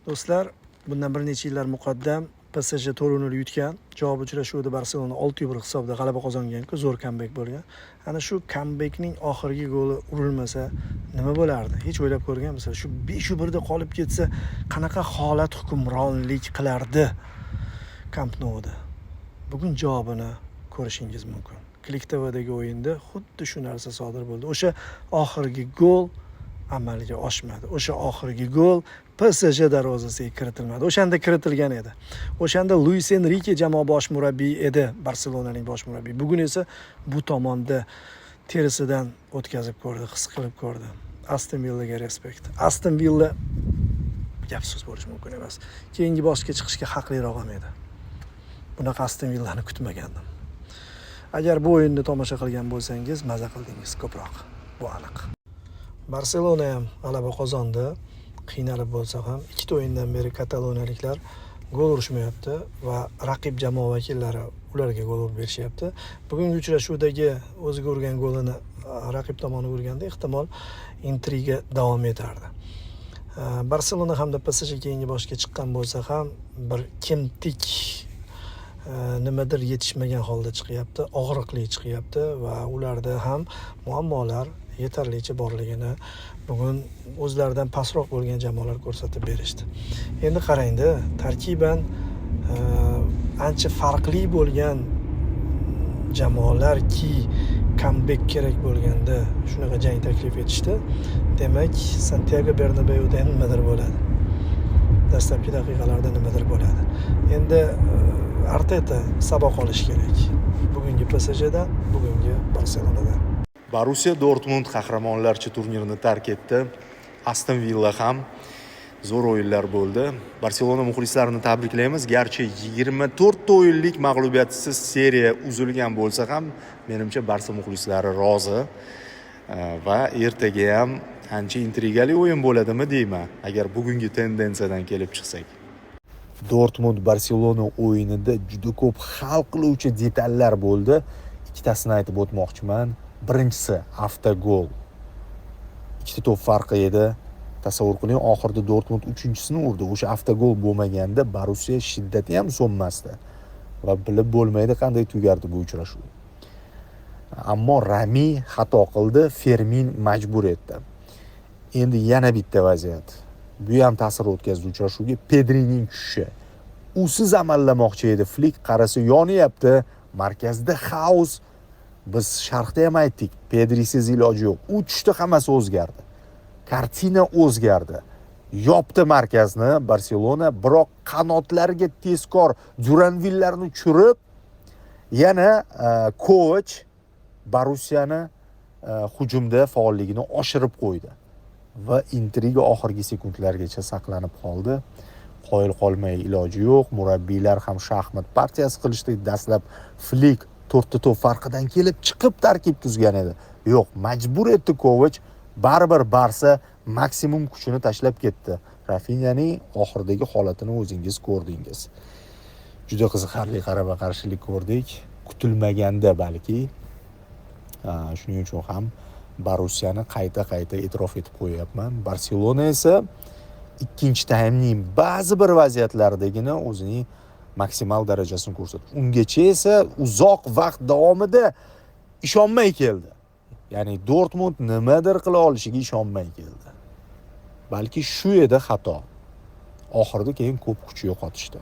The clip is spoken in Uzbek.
Do'stlar, bundan bir necha yillar muqaddam PSG 4-0 yutgan. Javob uchrashuvida Barselona 6-1 hisobida g'alaba qozongan-ku, zo'r comeback bo'lgan. Ana shu comebackning oxirgi goli urilmasa nima bo'lardi? Hech o'ylab ko'rganmisizlar? Shu 5-1 da qolib ketsa, qanaqa holat hukmronlik qilardi Camp Nou'da? Bugun javobini ko'rishingiz mumkin. Klik TVdagi o'yinda xuddi shu narsa sodir bo'ldi. O'sha oxirgi gol amalga oshmadi. O'sha oxirgi gol PSG darvozasiga kiritilmadi. O'shanda kiritilgan edi. O'shanda Luis Enrike jamoa bosh murabbiyi edi, Barselonaning bosh murabbiyi. Bugun esa bu tomonda terisidan o'tkazib ko'rdi, his qilib ko'rdi. Aston Villaga respekt. Aston Villa, gap so'z bo'lishi mumkin emas. Keyingi bosqichga chiqishga haqliroq ham edi. Bunaqa Aston Villani kutmagandim. Agar bu o'yinni tomosha qilgan bo'lsangiz, maza qildingiz ko'proq. Bu aniq. Barselona ham g'alaba qozondi. Qiynalib bo'lsa ham ikkita o'yindan beri kataloniyaliklar gol urishmayapti va raqib jamoa vakillari ularga gol urib berishyapti. Bugungi uchrashuvdagi o'ziga urgan golini raqib tomoni urganda, ehtimol, intriga davom etardi. Barselona hamda PSG keyingi bosqichga chiqqan bo'lsa ham, bir kemtik, nimadir yetishmagan holda chiqyapti, og'riqli chiqyapti va ularda ham muammolar yetarlicha borligini bugun o'zlaridan pastroq bo'lgan jamoalar ko'rsatib berishdi. Endi qarangda, tarkiban ancha farqli bo'lgan jamoalarki comeback kerak bo'lganda shunaqa jang taklif etishdi. Demak, Santiago Bernabeuda nimadir bo'ladi. Dastlabki daqiqalarda nimadir bo'ladi. Endi Arteta saboq olishi kerak. Bugungi PSJdan, bugungi Barselonadan. Borussiya Dortmund qahramonlarcha turnirini tark etdi. Aston Villa ham. Zo'r o'yinlar bo'ldi. Barselona muxlislarini tabriklaymiz. Garchi 24 ta o'yinlik mag'lubiyatsiz seriya uzilgan bo'lsa ham, menimcha, Barsa muxlislari rozi. Va ertaga ham ancha intrigali o'yin bo'ladimi deyman, agar bugungi tendensiyadan kelib chiqsak. Dortmund Barselona o'yinida juda ko'p hal qiluvchi detallar bo'ldi. Ikkitasini aytib o'tmoqchiman. Birinchisi avtogol. Ikkita to'p farqi edi. Tasavvur qiling, oxirida Dortmund uchinchisini urdi. O'sha avtogol bo'lmaganda Borussiya shiddati ham so'nmasdi va bilib bo'lmaydi qanday tugardi bu uchrashuv. Ammo Rami xato qildi, Fermin majbur etdi. Endi yana bitta vaziyat. Bu ham ta'sir o'tkazdi uchrashuvga. Pedrining tushishi. Usiz amallamoqchi edi Flik, qarasa, yonyapti. Markazda xaos. Biz sharhda ham aytdik, Pedrisiz iloji yo'q. U tushdi, hammasi o'zgardi. Kartina o'zgardi. Yopdi markazni Barselona, biroq qanotlarga tezkor Duranvillarni tushirib, yana Kovach Borussiyani hujumda faolligini oshirib qo'ydi. Va intriga oxirgi sekundlargacha saqlanib qoldi. Qoyil qolmay iloji yo'q. Murabbiylar ham shaxmat partiyasi qilishdi. Dastlab Flik to'rtta to'p farqidan kelib chiqib tarkib tuzgan edi. Yo'q, majbur etdi Kovach. Baribir Barsa maksimum kuchini tashlab ketdi. Rafinyaning oxiridagi holatini o'zingiz ko'rdingiz. Juda qiziqarli qarama-qarshilik ko'rdik. Kutilmaganda balki. Shuning uchun ham Borussiyani qayta-qayta e'tirof etib qo'yyapman. Barselona esa ikkinchi taymning ba'zi bir vaziyatlaridagina o'zining maksimal darajasini ko'rsatdi. Ungacha esa uzoq vaqt davomida ishonmay keldi. Ya'ni Dortmund nimadir qila olishiga ishonmay keldi. Balki shu edi xato. Oxirida keyin ko'p kuch yo'qotishdi.